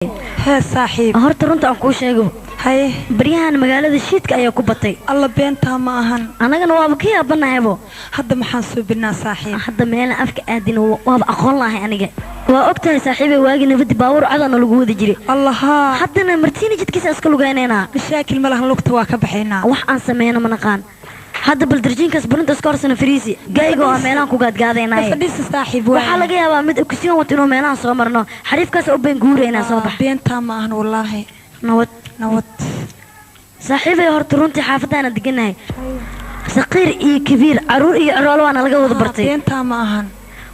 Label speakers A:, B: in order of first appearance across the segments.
A: Hee saaxiib,
B: horta runta aan kuu sheego.
A: Haye,
B: baryahan magaalada shiidka ayaa ku batay.
A: Alla, beentaa ma ahan.
B: Annagana waaba ka yaabanahaybo.
A: Hadda maxaan suubinaa, saaxiib?
B: Hadda meelaan afka aadin waaba aqoon lahay aniga. Waa og tahay saaxiibay, waagii nabaddi baabuur cadaana lagu wadi jiray.
A: Allahaa.
B: Haddana martiina jidkiisa iska lugaynaynaa.
A: Mashaakil ma lahan, lugta waa ka baxaynaa.
B: Wax aan sameyno ma naqaan hadda. Bal darjiinkaas burinta iska horsana fariisi gaayga oo meelahan ku gaadgaadaynaaye.
A: Fadhiisa saaxiib.
B: Waxaa laga yaabaa mid okusiyon wato inuu meelahan soo marno, xariifkaas u been guuraynaa. Soo bax.
A: Beentaa ma ahan wallaahi.
B: Nabad.
A: Nabad.
B: Saaxiibay, horta runtii xaafaddaana degannahay saqiir iyo kabiir, caruur iyo ciroolo waana laga wada bartay.
A: Beentaa ma ahan.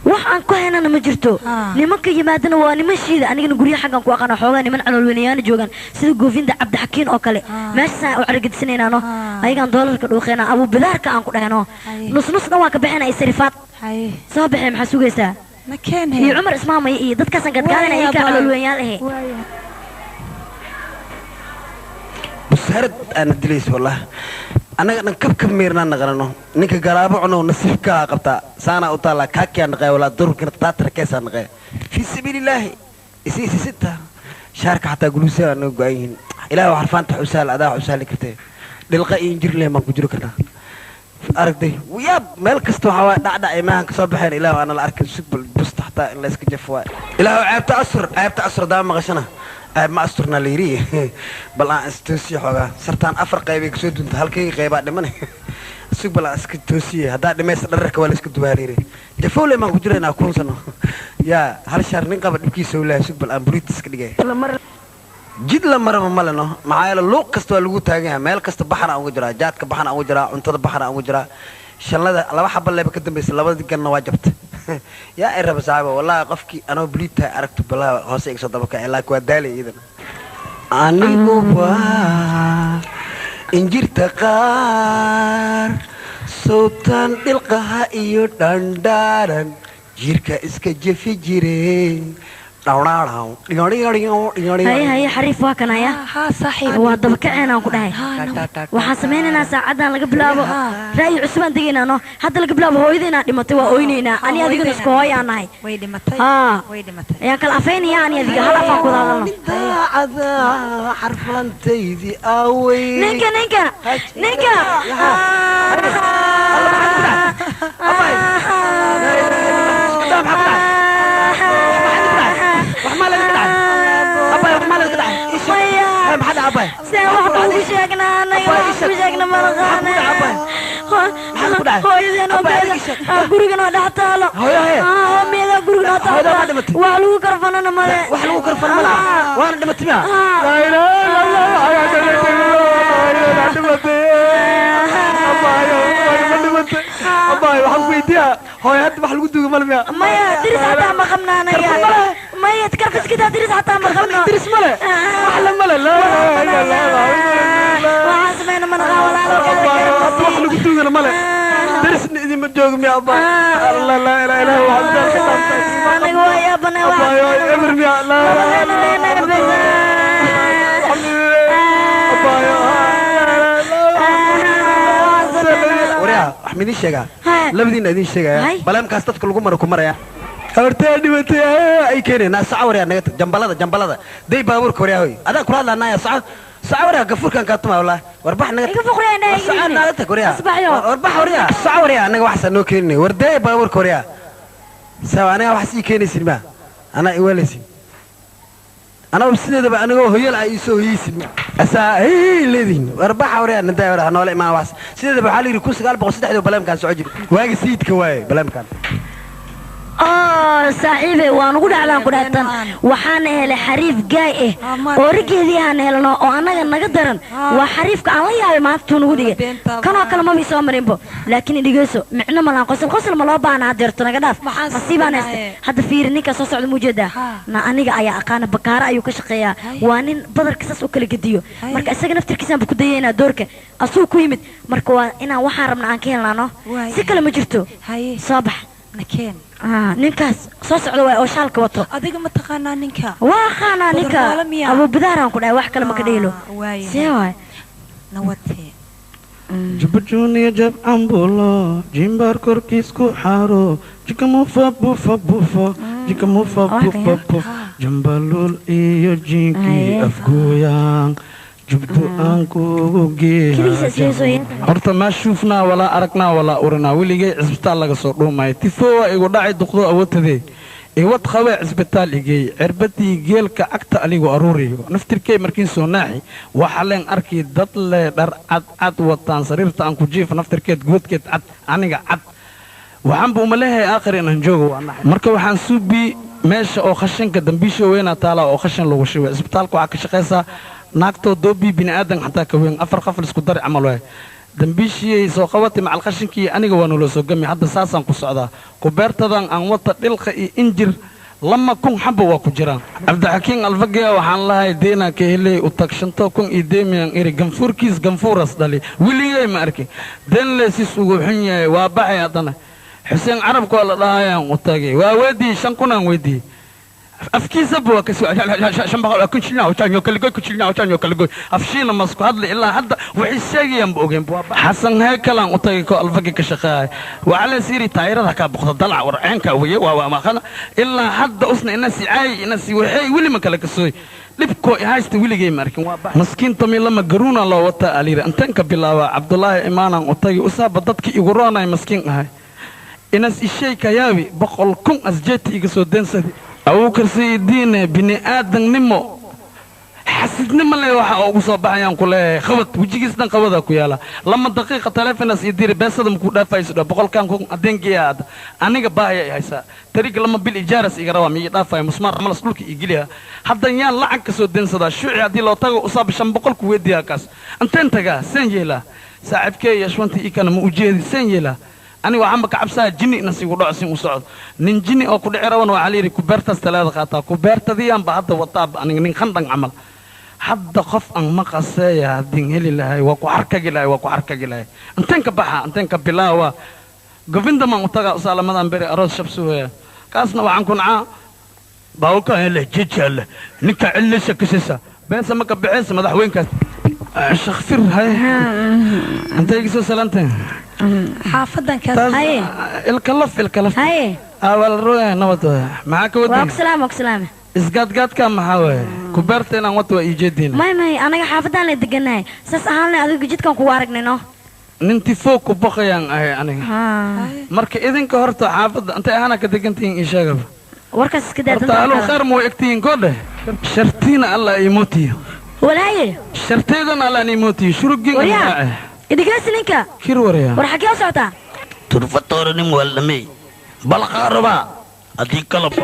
B: Wax aan ku haynana ma jirto. Nimanka yimaadana waa niman shiida. Anigana guryaha xaggan ku aqaana xoogaa niman caloolweynayaana joogaan, sida Goofinda Cabdixakiin oo kale. Meeshaasaan u caragedisanaynaano, ayagaan doolarka dhuuqeena, abuubidaarka aan ku dhahno. Nus nus dhan waan ka bixina iyo sarifaad.
A: Haye.
B: Soo baxee, maxaa sugaysaa?
A: Na keen.
B: Iyo Cumar Ismaamaya iyo dadkaasaan gadgaadana, iyakaa caloolweynayaal ahe.
C: Busaarad aana dilaysa wallah. Annaga dhan kabkab miirnaa naqanano. Ninka garaabo cunow nasiibkaa qabtaa saanaa u taallaa kaakiyaa naqaya walaa dururkina taatarakeesaa naqaya fii sabiilillaahi isi isisita shaarka xataa guluusaa naga go'an yihiin. Ilaah xarfaanta xusaal adaa xusaali kartee, dhilqa iyo injir leh maan ku jiri karnaa. Aragtay yaab, meel kasta waxaa waay dhacdhac ay maahan kasoo baxeen. Ilaah aana la arkin, sugbal busta xataa in la iska jafo waay. Ilaah ceebta asur, ceebta asur hadaa maqashana ceeb ma asturna la yidhi. Bal aan istoosiye xoogaa, sartaan afar qaybay kasoo dunta, halkayga qaybaa dhiman. Sug, bal aan iska toosiye. Haddaa dhimaysa dhararka waa la iska dubaa la yidhi. Jafowle maan ku jiraynaa 1000 sano yaa hal shaar nin qaba dhibkiisa u lehay. Sug, bal aan buriit iska dhigay. Jid la maraba ma leno, maxaa yeele luuq kasta waa lagu taagan yahay. Meel kasta baxana aan uga jiraa, jaadka baxana aan uga jiraa, cuntada baxana aan uga jiraa. Shanlada laba xaba leba ka dambaysa, labada ganna waa jabta. Yaa ay raba saaxiiba wallaahi, qofkii anoo buliid tahay aragto balaa hoose iga soo daba kacay, laakiin waa daalay iyadana. Anigu waa injirta qaar sowtan dhilqaha iyo dhandhaaran jirka iska jefi jire.
B: Haye haye, xariif waa kan haya.
A: Haa saaxiib.
B: Waa dabakaceen aan ku dhahay. Waxaan samaynaynaa saacadan laga bilaabo ra'yi cusubaan degaynaa. No, hadda laga bilaabo hooyada inaan dhimatay waa oynaynaa. Ani adigana isku hooy aan nahay.
A: Way dhimatay.
B: Haa.
A: Way dhimatay.
B: Ayaan kala afaynayaa, ani adiga hal afaan ku wada hadalno.
C: Daacada xarfantaydii aawey.
B: Ninka, ninka, ninka. Maya, seen wax kuugu sheegnaa anaga? Wax ku sheegna malaqaana. Hooyadeen oo beeda gurigan oo dhex taalo. Hooyada gurigan oo taalo, wax lagu karfanana male.
C: Wax lagu karfan ma laha, waana dhimatay miya?
D: Laa ilaaha illa Allah, ayaa dhimatay. Abaayo, ma dhimatay? Abaayo, waxaan ku weydiiyaa, hooyo hadda wax lagu duuga male miya?
B: Maya, diris xataa ma qabna anaga. Maya, karfiskitaa diris xataa ma qabno.
D: Diris male, wax la male. Laa ilaaha illa Allah.
B: Waxaan samayna manaqaa walaalo.
D: Abaayo, hadda wax lagu duugana male, dirisna idinma joogo miya? Abaayo, Allah, laa ilaaha illa Allah, waxaan ka dhaantay.
B: Anaga waa yaabana.
D: Abaayo, eber miya? Laa ilaaha illa Allah. Abaayo.
C: Waryaa, wax ma idiin sheegaa? Labadiina idiin sheegaya, baleemkaas dadka lagu maro ku maraya. Hortee dhimatay ay keeneen saca. Waryaa, naga tag jambalada, jambalada day baabuurka. Waryaa, hoy, adaa kula hadlaanaya. Saca, saca. Waryaa, gafuurkan kaa tumaa wallah. Warbax naga
B: Iga fuqriyaa indhaha.
C: Saca naga tag waryaa.
B: Asbaxyo.
C: Warbax waryaa, saca. Waryaa, anaga waxaasa noo keeninay. War dee baabuurka waryaa. Sawa, anaga wax sii keenaysin ma anaa iweelaysin. Anaa sideedaba anigoo hoyal ah iisoo hoyeysin ma asaa hey leedihin. Warbaxa waryaa, nadaa waryaa, noola imaan. Wax sideedaba waxaa la yidhi 1903 baleemkaan soco jiri, waagi sayidka waaye baleemkaan.
B: Oo saaxiibe, waan ugu dhacdaan ku dhahtan. Waxaana helay xariif gaay ah oo rigeedii aan helno oo annaga naga daran. Waa xariifka aan la yaabay maanta tuu nagu dhigay. Kanoo kale maba isoo marinbo, laakiin dhegeyso, micno malaan qosol qosol ma loo baahna hadeerto. Naga dhaaf, nasiibaan haysta. Hadda fiiri ninka soo socda muujeedaa na aniga ayaa aqaana, bakaara ayuu ka shaqeeyaa. Waa nin badarka saas u kala gediyo. Marka isaga naftirkiisaan ku dayaynaa doorka asuu ku yimid. Marka waa inaan waxaan rabna aan ka helnaano, si kale ma jirto. Soo bax.
A: Nakeen.
B: Ninkaas soo socda waay oo shaalka wato.
A: Adiga ma taqaanaa ninka?
B: Waa aqaanaa ninka, abuubidaaraan ku dhahay, wax kale ma ka dhehilo. See waay?
A: Nawadee.
E: Jubbajuuniya jab cambulo jimbaar korkiis ku xaaro jikamufa bufa bufa jikamufa bufa buf jambaluul iyo jiinkii afgooyaan jubdu aan kugu geeyaa. Horta maa shuufnaa walaa aragnaa walaa urinaa weligay cisbitaal laga soo dhuumaya tifoowa igu dhacay duqdo awoodtadee iwad qabee cisbitaal igeey cirbadii geelka cagta aligu aruuriyo naftirkey markiin soo naaxi waxa leen arkii dad lee dhar cad cad wataan sariirta aan ku jiifa naftirkeed goodkeed cad aniga cad waxaanba umaleehay aakhir inaan joogo waa naxay. Marka waxaan suubi meesha oo khashinka dambiisha weynaa taalaa oo khashin lagu shubay cisbitaalka waxaa ka shaqaysaa naagtoo doobii bini'aadan xataa ka weyn 4 qof isku dari camal waay dambiishiyay soo qabatay macal khashinkii aniga waa naloo soo gami hadda saasaan ku socdaa kubeertadan aan wata dhilqa iyo injir 2,000 xabba waa ku jiraan. Cabdixakiin alfageya waxaan lahay deenaa ka helay u tag 5,000 iyo deemiyaan iri ganfuurkiis ganfuuras dhali weligay ma arkin deenle sis ugu xun yahay waa baxay haddana Xuseen carabka waa la dhahayaan u tagay waa weydii 5,000 aan weydii afkiisaba waa kasoo afshiina masku hadli ilaa hadda waxay sheegayaan ba ogeen. Xasan heekalaan u tagay koo alfagi ka shaqeeyay waxaa la siiri taayirada kaa boqda dalac war ceenka weye waa maqana ilaa hadda usna ina si caay ina si waxay weli ma kala kasooy dhibkoo haysta weligay ma arkin. Waa maskiin tomi lama garuuna loo wataa aliira intaan ka bilaabaa Cabdulaahi imaanaan u tagay usaaba dadkii igu roonay maskiin ahay inas ishay ka yaabi 100,000 asjeeti iga soo deensadi Abuukar Sayidiine bini'aadannimo xasidnimo leh waxa ugu soo baxayaan ku leeyahay qabad wejigiis dhan qabadaa ku yaala 2 daqiiqa taleefonaas ii diri beesada makuu dhaafayso dha 100,000 adeengeeya hadda aniga baahaya i haysaa tariga 2 bil ijaaras iga rabaa miii dhaafaya musmaar malas dhulka ii geliya haddan yaan lacag ka soo deensadaa shuuci haddii loo tago usaaba 500 ku weediyaa kaas inteen tagaa seen yeelaa saaxiibkee yashwantii ii kana ma ujeedi seen yeelaa aniga waxaanba ka cabsaha jinni inas igu dhaco sin u socdo nin jinni oo ku dhici rabana waxaa layidhi kubeertaas talaada qaataa kubeertadiyaanba hadda wataaba aniga nin khandhan camal hadda qof aan ma qaseeya haddiin heli lahay waa ku xarkagi lahay waa ku xarkagi lahay inteen ka baxa inteen ka bilaawa govindamaan u tagaa usaalamadan beri aroos shabsuhaya kaasna waxaan ku nacaa baawka hele jijale ninka cillisha kasisa beesa ma ka bixaysa madaxweynkaas shakfir hay intay iga soo salaanteen
A: xaafadan kaas
B: haye
E: ilkalaf ilkalaf
B: haye
E: awal ruuxa nabad maxaa ka
B: waa
E: wadan
B: ku salaam waa ku salaam
E: isgaadgaadka maxaa waaye kubeerta inaan wato waa ii jeediina
B: may anaga xaafadan la deganahay saas ahaan leh adigu jidkan kugu aragnay no
E: nin tifoo ku baqayaan ahay aniga marka idinka horta xaafadda intay ahaana ka degantihiin ii sheegaba
B: warkaas iska daa
E: horta aluu khayr ma way egtihiin koodheh shartiina allah ii mootiyo
B: walaaye
E: sharteedana allah ii mootiyo shurugiin
B: waryaa idigaasi ninka
E: kir waryaa
B: war xaggee u socotaa
F: turfatooranin waaldhamey balqaa rabaa haddii kala ba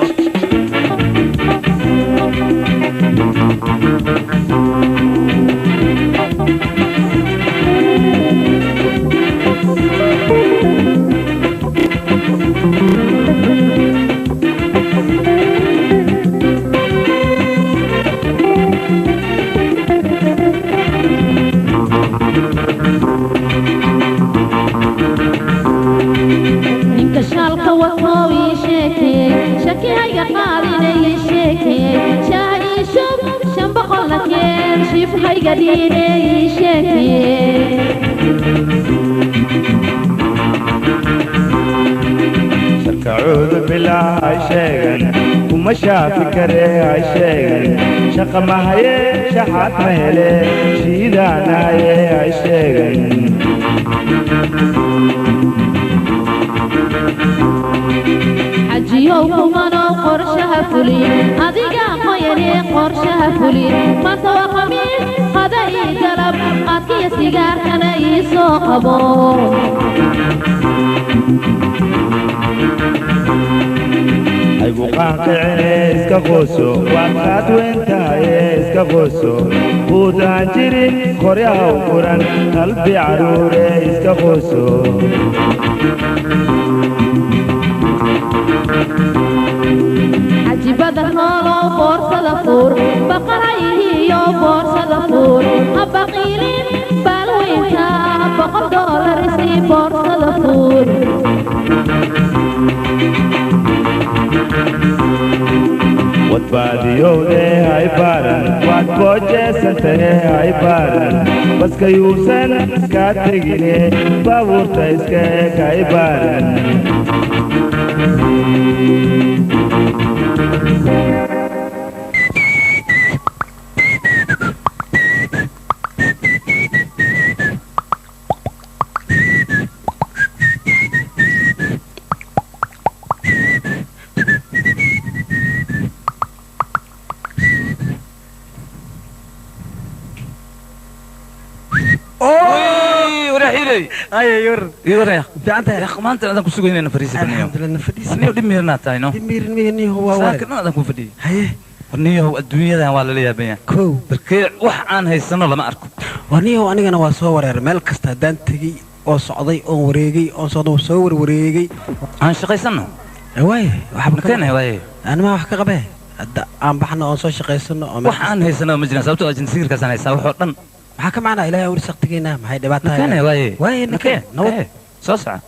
G: ninka shaalka watoo ii sheekeey shakihayga qaadina ii sheekeey shaah ii shub 500 la keen shiifhayga dhiine ii sheekeey
H: sharkacuudu bilaa hay sheegan kuma shaafi karee hay sheegan shaqa mahaye shaxaad ma hele shiidaanaaye hay sheegan
G: xajiyow kumanow qorshaha fulin adiga qoyane qorshaha fulin maanta waa khamiis qada ii galab qaadkiyo sigaarkana ii soo qabo
H: haygu qaanqicine iska qooso waad qaad weyn tahaye iska qooso quudaan jirin qoryahaw furan qalbi caruure iska qooso
G: xajibada noolow boorsada fuur baqarayihiyo boorsada fuur ha baqiilin baalweynka $100 isii boorsada fuur
H: wadbaadiyowde hay baaran waad boojeesantahe hay baaran Baskayuusan kaa tegine baabuurta iska kay baaran.
E: Maanta adaan ku sugayna fariisa baniyo. Niyo dhimiirna tahay no.
C: Dhimiirniyo waa waa.
E: Saakin adaan ku fadhiyo. Haye. Niyo adduunyadan waa lala yaabaya.
C: Kow.
E: Barkee wax aan haysano lama arko.
C: Waa niyo anigana waa soo wareer meel kasta haddaan tegey oo socday oo wareegay oo socday oo soo warwareegay.
E: Aan shaqaysano.
C: Waay
E: waxba keenay waay.
C: Anima wax ka qabee. Hadda aan baxno oo soo shaqaysano oo
E: wax aan haysano ma jiraan sababtoo ah jinsiirkaas aan haysaa wax oo dhan.
C: Maxaa ka macnaa Ilaahay u risaqtigeena maxay dhibaato
E: tahay? Waay.
C: Waay nakeen.
E: Nabad. Soo soco.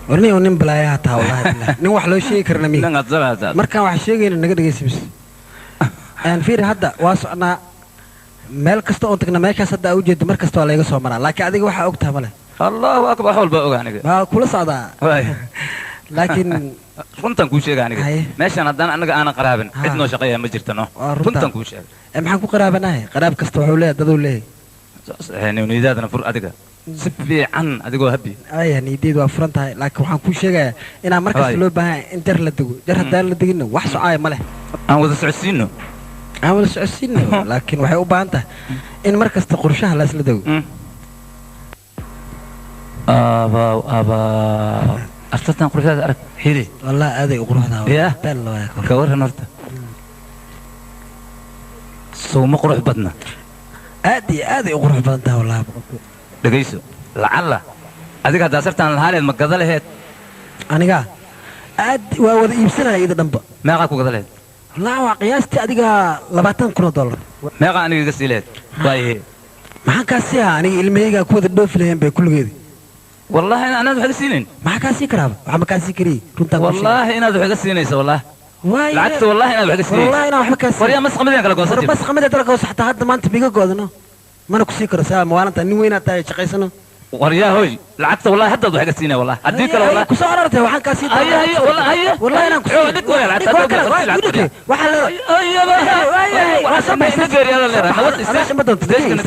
C: Warniyo nin balaayaha taa wallahi billah. Nin wax loo sheegi karna miyi. Markaan wax sheegayna naga dhageysi bis. Aan fiir hadda waa socnaa meel kasta oo tagna meeshaas hadda u jeedo mar kasta waa laga soo maraa laakiin adiga waxa og tahay male.
E: Allahu akbar wax walba og aniga.
C: Waa kula socdaa.
E: Waay.
C: Laakiin
E: runtan kuu sheega aniga. Meeshan haddaan anaga aanan qaraabin cid noo shaqeeya ma jirto no. Runtan kuu sheega.
C: Maxaan ku qaraabanahay? Qaraab kasta wuxuu leeyahay dad uu leeyahay.
E: Nidaadana fur adiga. Si fiican adigoo habi.
C: Ay nidaad waa furan tahay laakiin waxaan kuu sheegayaa inaan mar kasta loo baahan in jar la dego. Jar haddaan la degin wax socaaya ma leh.
E: Aan wada socodsiino.
C: Aan wada socodsiino laakiin waxay u baahan tahay in mar kasta qorshaha la isla dego.
E: Aba aba artartan quruxdaada arag xiri.
C: Wallahi aaday u quruxdaa.
E: Bal waa ka waran horta. Soo ma qurux badna.
C: Aad iyo aad ay u qurux badan tahay wallahi.
E: Dhageyso lacalla adiga haddaa sartaan lahaaneed ma gada laheed.
C: Aniga aad waa wada iibsanaya iyada dhanba.
E: Meeqaa ku gada laheed?
C: Wallahi waa qiyaastii adiga $20,000.
E: Meeqaa aniga iga sii laheed? Waayahe.
C: Maxaan kaa sii ahaa aniga ilmahaygaa ku wada dhoofi laheen bay kulligeedi.
E: Wallahi inaad wax iga siinayn.
C: Maxaa kaa sii karaaba? Waxaa ma kaa sii kariyey runtaan kuu sheegay.
E: Wallahi inaad wax iga siinayso wallahi. Lacagta wallahi inaad wax iga siinayso.
C: Wallahi inaan waxba kaa siin.
E: Waryaa masqamadeen kala goosan
C: jir. Masqamadeen kala goosan xataa hadda maanta biga goodano. Mana ku sii karo saa maalinta nin weyn aad tahay shaqaysano.
E: Waryaa hoy lacagta wallahi hadda wax iga siinay wallahi. Haddii kale wallahi
C: ku soo arartay waxaan kaa sii.
E: Haye haye wallahi haye.
C: Wallahi inaan ku sii.
E: Dhig wallahi lacagta.
C: Waxa la
E: haye waxa sameeyay geeriyada leeyahay. Nabad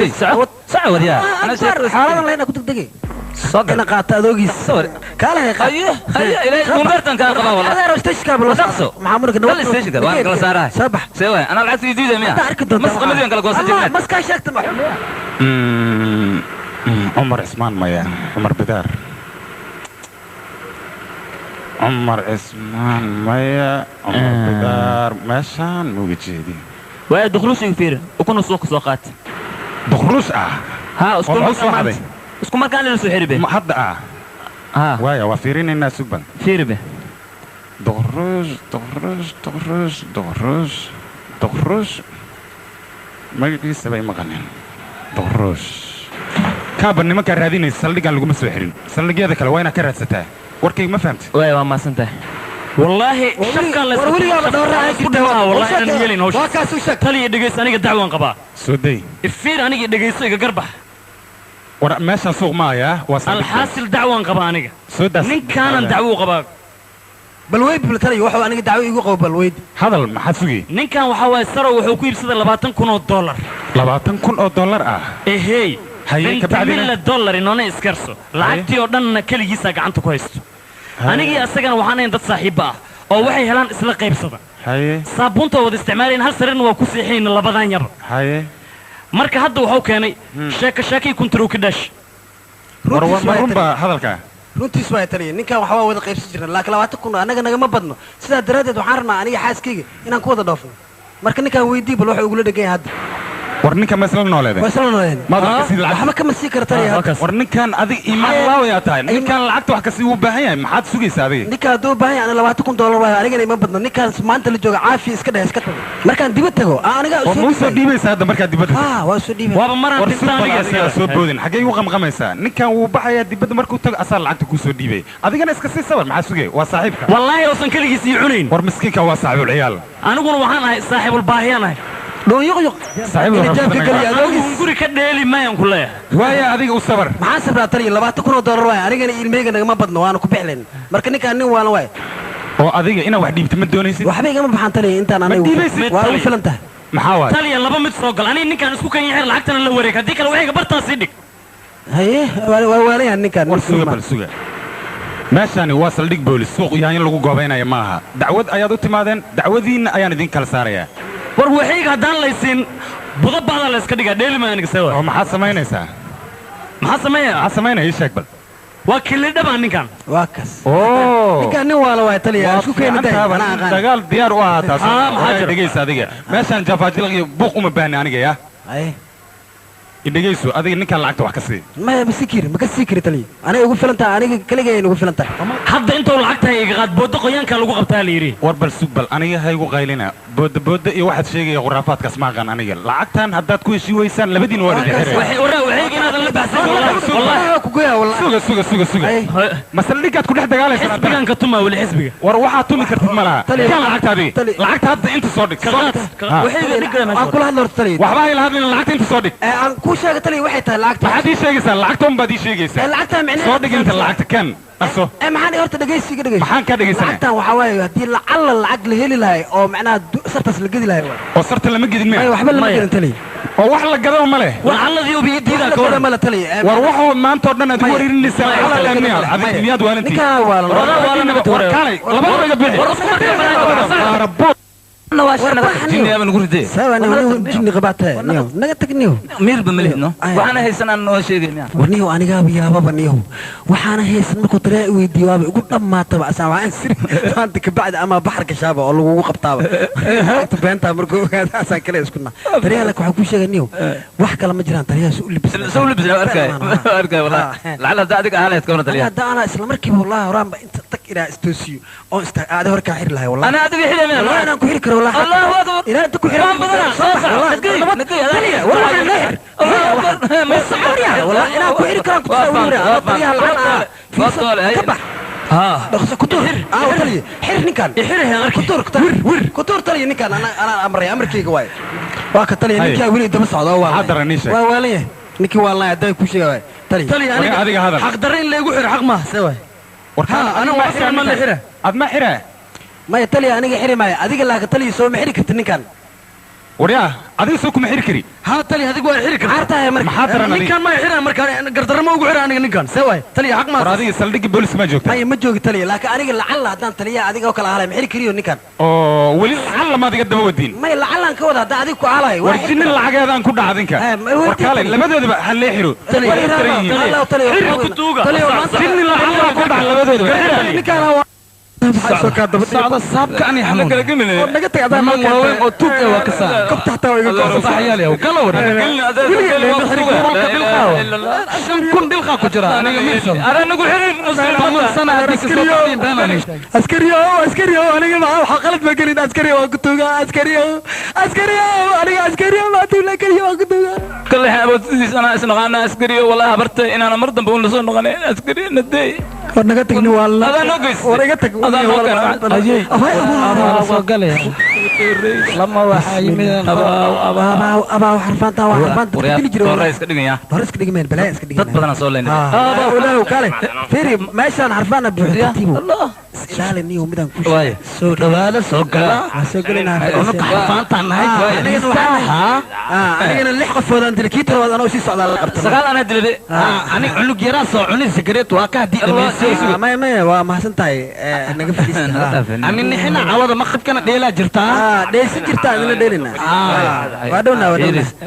E: istaag. Sac waryaa.
C: Ana xaaladan leena ku degdegay. Ina qaata adoogiis. Kaala hay
E: qaat. Haye haye ilaahay gumbartan ka qaba wallahi.
C: Adeer stationka bal
E: dhaqso.
C: Maxaa
E: nabad stationka waan kala saarahay.
C: Sabax.
E: See way ana lacagta diiday miya. Masqamadeen kala goosan jirnaa.
C: Maska sheegta ma.
I: Cumar Cismaan maya. Cumar Bidaar. Cumar Cismaan maya. Cumar Bidaar meeshaan ma uga jeedi.
J: Waa dukhruus igu fiir. Ukuna suuq soo qaat.
I: Dukhruus ah.
J: Ha isku markaan. Isku markaan la soo xirbe.
I: Ma hadda ah.
J: Ha.
I: Waaya waa fiirinaynaa suban.
J: Fiirbe.
I: Dukhruus dukhruus dukhruus dukhruus dukhruus magaciisa bay maqaneen. Dukhruus. Kaaba nimanka raadinaysa saldhiggan laguma soo xirin. Saldhigyada kale waa inaad ka raadsataa. Warkayga ma fahamtid?
J: Waay waa maasantahay. Wallahi shaqan la
C: war weligaaba dhowr
J: isku dhawaa wallahi inaan yeelin hawsha.
C: Waa kaas u sheeg.
J: Taliya dhageyso aniga dacwaan qabaa.
I: Soo day.
J: Ifiir aniga dhageyso iga garbax.
I: War meeshan suuq ma ayaa waa saldhig.
J: Alxaasil dacwaan qabaa aniga.
I: Soo daas.
J: Ninkaanan dacwo qabaa.
C: Bal weyd bal taliya wuxuu aniga dacwo igu qabo bal weyd.
I: Hadal maxaad sugay?
J: Ninkan waxa waaye saro wuxuu ku iibsaday $20,000.
I: $20,000 ah.
J: Ehey.
I: Haye ka bacdina
J: $1 dollar inoona iskarso. Lacagtii oo dhanna kaligiisa gacanta ku haysto. Anigii asagana waxaan ahayn dad saaxiibo ah oo waxay helaan isla qaybsada.
I: Haye.
J: Saabuunta wada isticmaaleen hal sariirna waa ku seexeen labadan yar.
I: Haye.
J: Marka hadda wuxuu keenay sheeko sheekay kuntarow ka dhash.
I: War runba hadalka.
C: Runtiis waa taliya ninkan waxa waa wada qaybsan jirnaa laakiin 20,000 anaga nagama badno. Sidaa daradeed waxaan rabnaa aniga xaaskayga inaan ku wada dhoofno. Marka ninkan weydii bal wuxuu igula dhagan yahay hadda.
I: War ninka ma isla nooleedeen?
C: Ma isla nooleedeen.
I: Ma
C: waxba kama sii kartaa
I: hadda. War ninkan adig iimaan laawayaa tahay. Ninkan lacagta wax kasi uu baahan yahay maxaad sugaysaa adiga?
C: Ninka hadduu u baahan yahay ana $20,000 waayo anigana ima badno. Ninkan maanta la jooga caafiya iska dheh iska tago. Markaan dibad tago aniga
I: u soo dhiibaysaa hadda markaad dibadda
C: tagto. Haa waa soo dhiibay.
J: Waaba maraan dhinta aniga
I: soo soo boodin. Xagee igu qamqamaysaa? Ninkan wuu baxayaa dibadda markuu tago asaa lacagta ku soo dhiibay. Adigana iska sii sabar maxaad sugay? Waa saaxiibka.
J: Wallahi uusan kaligiis ii cunayn.
I: War miskiinka waa saaxiibul ciyaal.
J: Aniguna waxaan ahay saaxiibul baahiyaan ahay.
C: Dhoon yuq.
I: Saaxiib
C: jaabka galiya adoogis.
J: Guri ka dheeli mayan ku leeyahay.
I: Waaya adiga u sabar.
C: Maxaa sabraa taliya $20,000 waay anigana ilmeyga nagama badno waana ku bixleen. Marka ninkaan nin waalan waay.
I: Oo adiga ina wax dhiibto ma doonaysid?
C: Waxba igama baxan taliya intaan anigu. Waa u filan tahay.
I: Maxaa waay?
J: Taliya laba mid soo gal aniga ninkaan isku kan yahay lacagtana la wareeg haddii kale waxayga bartaas sii dhig.
C: Haye waa waalayahan ninkaan.
I: War suga bal suga. Meeshani waa saldhig boolis suuq yahay in lagu goobaynayo ma aha. Dacwad ayaad u timaadeen dacwadiinna ayaan idin kala saarayaa.
J: War waxayga haddaan laysiin budo bacda la iska dhigaa dheeli maa aniga sewa.
I: Oo maxaad samaynaysaa?
J: Maxaa sameeyaa?
I: Maxaa samaynaya ii sheeg bal.
J: Waa kilidhabaa ninkan.
C: Waa kas.
I: Oo.
C: Ninkan nin waala waay taliya isku keenay anaa aqaan.
I: Dagaal diyaar u ahaa taas.
J: Maxaa jira?
I: Dhegeysa adiga. Meeshan jafaajilaq iyo buuq uma baahni aniga yaa.
C: Ay.
I: Dhegeyso adiga ninkan lacagta wax ka sii.
C: Ma sikir ma ka sikir taliya. Aniga ugu filan tahay aniga kaligay ugu filan tahay.
J: Hadda intuu lacagta iga qaad boodo qoyaanka lagu qabtaa la yiri.
I: War bal sug bal aniga ha igu qaylina. Boodo boodo iyo waxaad sheegaya khuraafaadkaas ma aqaan aniga. Lacagtan haddaad ku heshii weysaan labadiin waa idin xiraya.
J: Waxay waraa waxay inaadan la baxsan wallahi
C: ku goyaa wallahi.
I: Suga suga suga suga. Masaldhigaad ku dhex dagaalaysaa.
J: Xisbigan ka tuma wali xisbiga.
I: War waxaad tumi kartid ma laha. Kan lacagta adiga. Lacagta hadda inta soo dhig.
J: Waxay dhigaya meesha.
C: Aan kula hadlo horta taliya.
I: Waxba ha ila hadlin lacagta inta soo dhig.
C: Aan ku sheegay taliya waxay tahay lacagta.
I: Maxaad ii sheegaysaa lacagta un baad ii sheegaysaa.
C: Lacagta micnaheedu
I: soo dhig inta lacagta kan dhaqso.
C: Maxaan horta dhageysiga dhageysi.
I: Maxaan ka dhageysanaa?
C: Lacagtan waxa waaye haddii lacalla lacag la heli lahay oo macnaha sartaas la gedi lahay waay.
I: Oo sarta lama gedin miya?
C: Maya waxba lama gedin taliya.
I: Oo wax la gado ma leh.
J: Lacalladii ubi diidaa ka
C: waran. Ma la taliya.
I: War waxoo maanta oo dhan aad ugu wareerinaysaa lacagta miya? Adiga miyaad waalantii?
C: Ninkaa waalan.
I: War kaalay labada iga bixi.
J: War isku markaa
C: jinni qabaatay niyow naga tag niyow
K: miirba ma lihno waxaana haysan aan noo sheegay miya
C: war niyow anigaaba yaababa niyow waxaana haysan markuu taliya i weydiiyo waaba igu dhammaataba asaan waxaan siri maanta kabacdi ama baxar gashaaba oo lagugu qabtaaba lacagta beentaa markuu ogaada asaan kale isku naa taliyaha laakiin waxaan kuu sheegay niyow wax kale ma jiraan taliyaha soo u libisna
K: soo u libisna arkay arkay wallahi lacala hadda adiga ahaa lahayd ka waran taliyaha
C: hadda anaa isla markiiba wallahi horaanba inta tag inaa istoosiyo oo aada hor kaa xiri lahay wallahi
K: anaa adiga xiri miya
C: wallahi inaan ku xiri karo wallahi
K: الله أكبر
C: إلى أنت كحيرة والله والله أنا كحيرة كلام كنت كبح ها كتور تلي حر نكان كتور كتور كتور تلي نكان أنا أمري أمريكي قوي واك تلي نكيا ولي دم صعد هو
I: حضر نيشة
C: والله نكي والله عداي كل شيء قوي تلي
E: تلي أنا حق درين اللي يقول حق ما سوى ها أنا وأصلا ما حرة
I: أد ما حرة
C: ما يتلي أنا حري معي أديك اللي تلي سو محري كرت نكان
I: وريا أديك سوك محري كري
E: ها تلي هذيك وين حري كرت
C: عرفتها يا مركز
I: محاضرة
E: نكان ما يحري مركز قدر ما وقع أنا نكان سوى تلي حق ما
I: هذيك سلدق بوليس ما جوك
C: ما جوك تلي لكن أنا لعل هدان تلي أديك وكل عالم محري كريو نكان
I: أوه ولي لعل ما أديك الدم ودين
C: ما لعل أنك وده هذا أديك وعلي
I: ورجيني العقاد أنا كنا عادينك وركالي لما ده هل يحرو
C: تلي تلي
I: تلي تلي لعل كنا على لما
E: صعد الصاب كأني حنون
D: naga tag adaa
E: niman waaweyn oo tuug ah waa ka saar
D: kobta xataa waa iga goosan
E: sax yaal yaw galow shan kun dhilqa ku jira aniga miirsan toban sana haddii kasoo qaadeen been aan sheegay
D: askariyo askariyo aniga maxaa waxa qalad ma gelin askariyo waan ku tuugaa askariyo askariyo aniga askariyo ma tuula kaliya waan ku tuugaa
K: كل حابة أنا أسنغانا أسكري والله هبرت إن أنا مرض بقول لصون نغني أسكري ندي
D: war naga tagni waa la
K: هذا نقص
D: war iga tag
K: هذا نقص
E: soo galaya lama waxaa yimid
C: abaa abaa xarfaanta waa xarfaanta dili jiray
K: hore iska dhigaya
C: hore iska dhigmeen balaa iska dhigmeen
K: dad badan soo leynay
C: abaa kale fiiri meeshaan xarfaana buuxda tartiibo ilaali niyo midaan ku
K: waay
E: soo dhawaada soo gala
C: soo galinaa
E: xarfaantaan nahay
C: anigana 6 qofoodaan dilay kii toddobaad anoo sii socdaa la qabtay
K: 9 anaa dilay
E: aniga cunug yaraa soo cunay sigareet waa ka hadii dhamaysay
C: maya maya waa mahadsan tahay naga fadhiista
E: ani nixina cawada maqribkana dheelaa jirtaa
C: dheelsi jirtaa idinla dheelina waa dhowna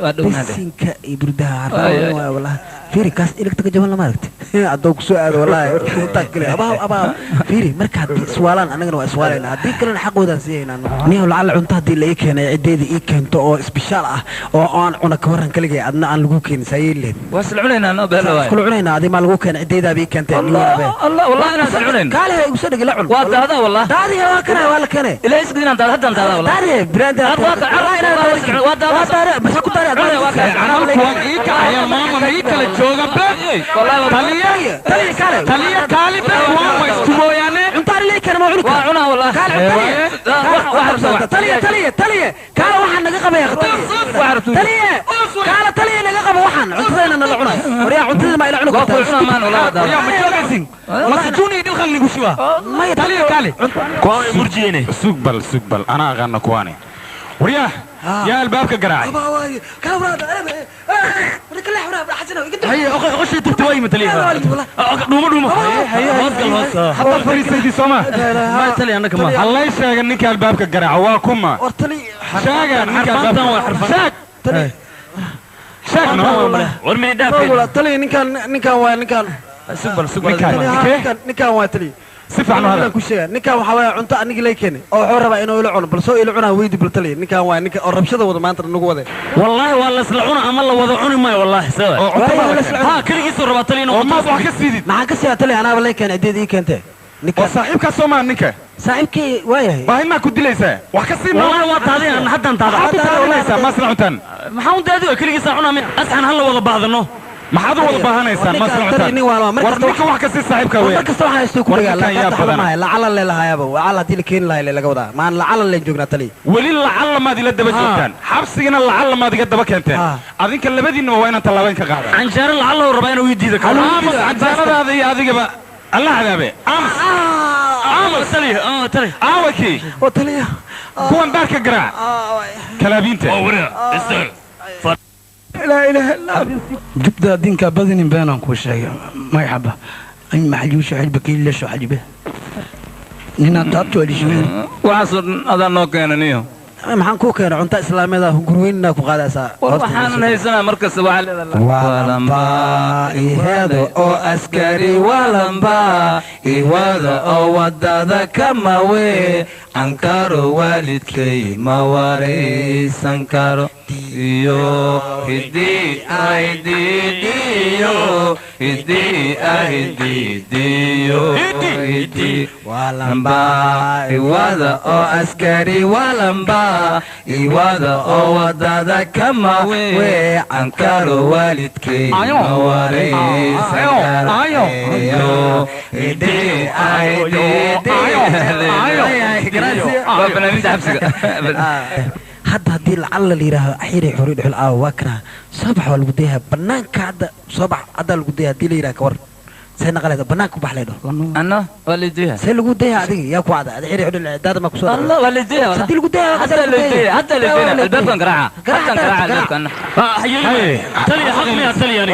C: waa dhowna bisinka iyo burdaha carfaan waa wallahi fiiri kaas iligta ka jaban lama aragti hadduu ku soo aado wallahi intaa kale abaa abaa fiiri marka haddii iswaalaan annagana waa iswaalayna haddii kalena xaqoodaan siihaynaa niyow lacalla cunto haddii la ii keenay ciddeeda ii keento oo isbishaal ah oo aan cuna ka warran kaligay adna aan lagu keenin saa yeeli lahayd
K: waa isla cunaynaa noo beelo waay
C: iskula cunaynaa adii maa lagu keenay ciddeedaaba ii keentay
K: الله والله انا isla cunayn
C: kaale igu soo dhigi la cun
K: waa daada wallah
C: daadi waa kana waa la keenay
K: ilaahay isku inaan daada haddaan daada wallah
C: daadi brand
K: waa daada
C: maxaa ku daada
E: camalku ii kacaya maama ma ii kala jooga be taliya taliya kaali be waan wa isku mooyaane
C: cuntaani lii keena ma cuni
K: waa cunaa wallah
C: kaale Taliya taliya taliya kaala waxaan naga qabaya taliya kaala taliya naga qaba waxaan cuntadayna nala cunay waryaa cuntada ma ila cuni kartaa
K: waryaa ma joogaysin masjuuni dhilkan nigu shuba
C: maya
K: taliya kaale
J: kuwaan way murjiyeen
I: sug bal sug bal anaa aqaana kuwaani waryaa yaa albaabka garaacay
J: هي أخشي تبتوي مثلي دوما دوما هوس
I: hadda fariisaydii sooma
J: ما تلي أنا كمان
I: hallay sheega ninka albaabka garaaca waa kuma sheega ninka albaabka sheeg sheeg no
J: ورمي دافع
C: taliya ninkan ninkan waa ninkan
J: سبل سبل
C: ninkan ninkan waa taliya
I: si fiican u hadal
C: ku sheega ninkan waxa waaye cunto anigi lay keenay oo wuxuu rabaa inuu ila cuno bal soo ila cunaa weydi bal taliya ninkan waa ninka oo rabshada wada maanta nagu waday
J: والله والله سلعونا أما الله وضع عني ما والله سوا ها كل يسور ربا تلي
I: oo maad wax ka siidid
C: maxaan ka siyaa taliya anaaba lay keenay adeed ii keentay
I: oo saaxiibkaa soo maa ninka
C: saaxiibkii waayahay
I: baahi maa ku dilaysaa wax ka sii
J: والله وطادي أنا حتى أنت
I: maxaad u taadinaysaa ma isla cuntaan
J: maxaan daadi كل يسور عنا أسحن هلا وضع بعضنا
I: maxaad u wada baahanaysaan ma isla cuntaan war ninka wax ka sii saaxiibkaa
C: mar
I: weeyaan
C: kasta waxaan isku
I: War
C: dhagaa
I: ninkan yaa badanaa.
C: lacala le lahaayaba lacala hadii la keeni lahay laga wadaa maan lacala leen joognaa taliya
I: weli lacalla maad ila daba joogtaan xabsigana lacalla maad iga daba keenteen adinka labadiinaba waa inaan tallaabayn ka qaada
J: canjeero lacalla uu rabaa inuu ii diido karo
I: aamus canjeeradaada iyo adigaba alla cadaabe aamus aamus
J: taliya taliya
I: aawakii
C: oo taliya
I: kuwan baarka garaac kalaabiinta
C: laa ilaaha illa
E: jubda dinka badinin beenaan kuu sheegay magaxaba in maxajuusha xilba kiilasho xajibe ninaa taabto alisho
K: waxaasoo dhan adaa noo keenaniyo
C: maxaan kuu keenay cunto islaameed ah hungurweynina ku qaadaysaa
K: war waxaanan haysanaa markasta waxaa leedahay
D: walamba iheedo oo askari walamba iwada oo wadada kamawe ankaro waalidkay ma waraysan karo iyo hidii ahidiidiyo hidii ahidiidiyo hidii walamba iwada oo askari walamba iwada oo wadada kamawe ankaro waalidkay ma waraysan karo iyo hidii ahidiidiyo
K: waa fanaaniinta xabsiga
C: hadda haddii lacala la yidhaaho xiray xori dhuxul aawa waa kanaa soo bax waa lagu dayaha banaanka hadda soo bax haddaa lagu daya haddii la yidhaha kawar see naqaleeda banaanka ku bax leydho
K: anna waa laydiyaha
C: see lagu dayaha adiga yaa ku cada ada xiray xudhul daada maa kusoo
K: الله waa laydiyaha
C: haddii lagu dayaha
K: hadda laydiyaha hadda laydiyaha albaabkan garaaca haddan garaaca albaabkan
J: taliya xaq miyaa taliya ani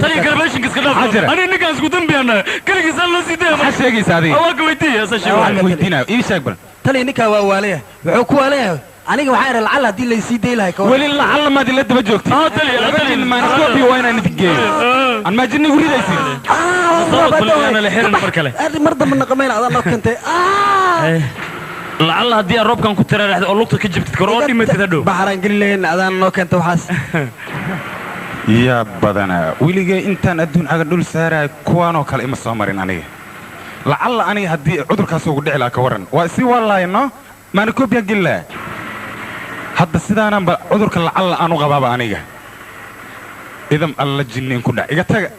J: taliya garbaashinka iska dhaaf ani ninkaan isku dambiyaana kaligiis aan loo sii daya
I: maxaad sheegaysaa adiga
J: waa ka weydiiya asa sheego
I: waxaan weydiinayo ii sheeg bal
C: taliya ninkaa waa waalaya wuxuu ku waalayahay aniga waxaa idhi lacala haddii laysii day lahay kawar
I: weli lacalla maad ila daba joogtid labadiin maaniscopi waa inaan idin geeyo aan maajinni igu ridaysid
C: mar dambe naqamayn adaa noo keentay
J: lacalla haddii aad roobkan ku tiraaraxdo oo lugta ka jabtid kor oo dhimatid hadhow
C: baxaraan geli lahayn adaan noo keenta waxaas
I: yaa badanaa weligay intaan adduun caga dhul saaraay kuwaanoo kale ima soo marin aniga lacalla aniga haddii cudurkaas ugu dhici lahaa ka warran waa isii waalaayno maanikoobiya geli lahaa hadda sidaanaanba cudurka lacalla aan u qabaaba aniga idam alla jinniin ku dhac iga taga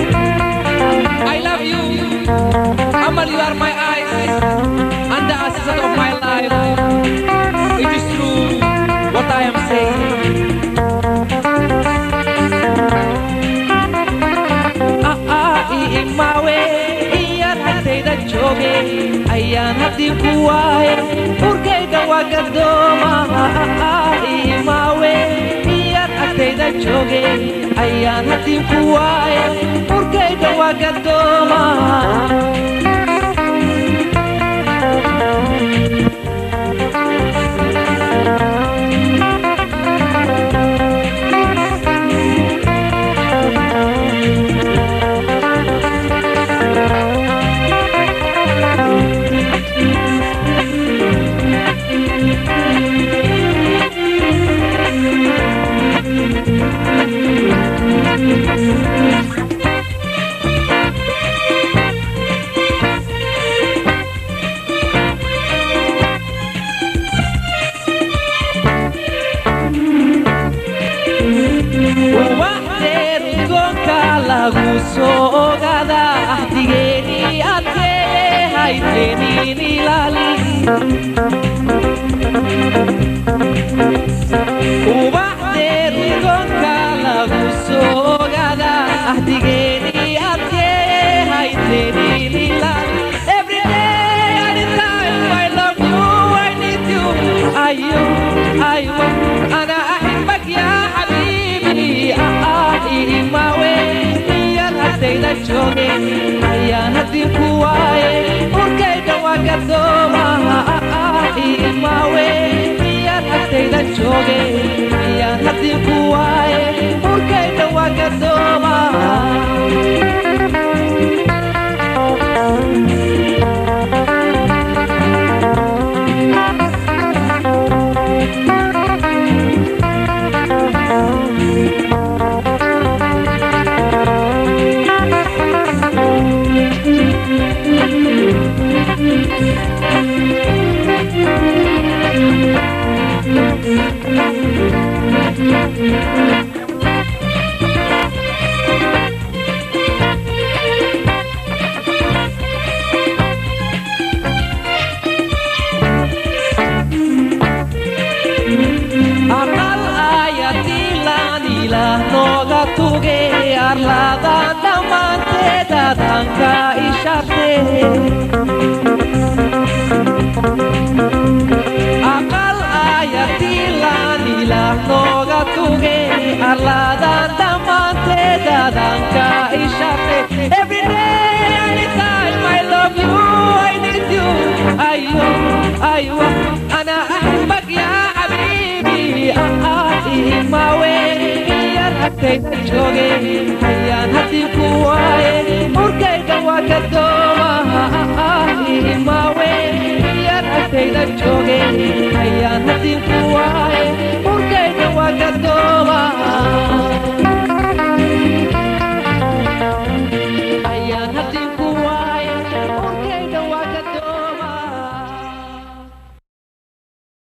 L: I love you. Amal, you are my eyes and the assistant of my life. It is true what I am saying. Ah ah, imawe, iyan agtayda jooge, ayaan haddii ku waaye, urkayga waa gadooma. Ah ah, imawe, iyan agtayda jooge, ayaan haddii ku waaye, urkayga waa gadooma. soo ogaadaa axdigeeni adkeeye hayteenin ilaali ubaxdeer udgoonka lagu soo ogaadaa axdigeeni adkeeye hayteenin ilaali. Every day, anytime, I love you, I need you. أيوه أيوه أنا أحبك يا حبيبي. imawe miyaan agtayda jooge ayaan haddii ku waaye urkayga waa gadooma. Imawe miyaan agtayda jooge ayaan haddii ku waaye urkayga waa gadooma. Aqal ayatilan ilaah nooga tuge arladan dhammaanteed adanka isharte. Aqal ayatilan ilaah nooga tuge arladan dhammaanteed adanka isharte. Every day, anytime, I love you, I need you. أيوه أيوه أنا أحبك يا حبيبي. imawe miyaan agtayda jooge ayaan haddii ku waaye.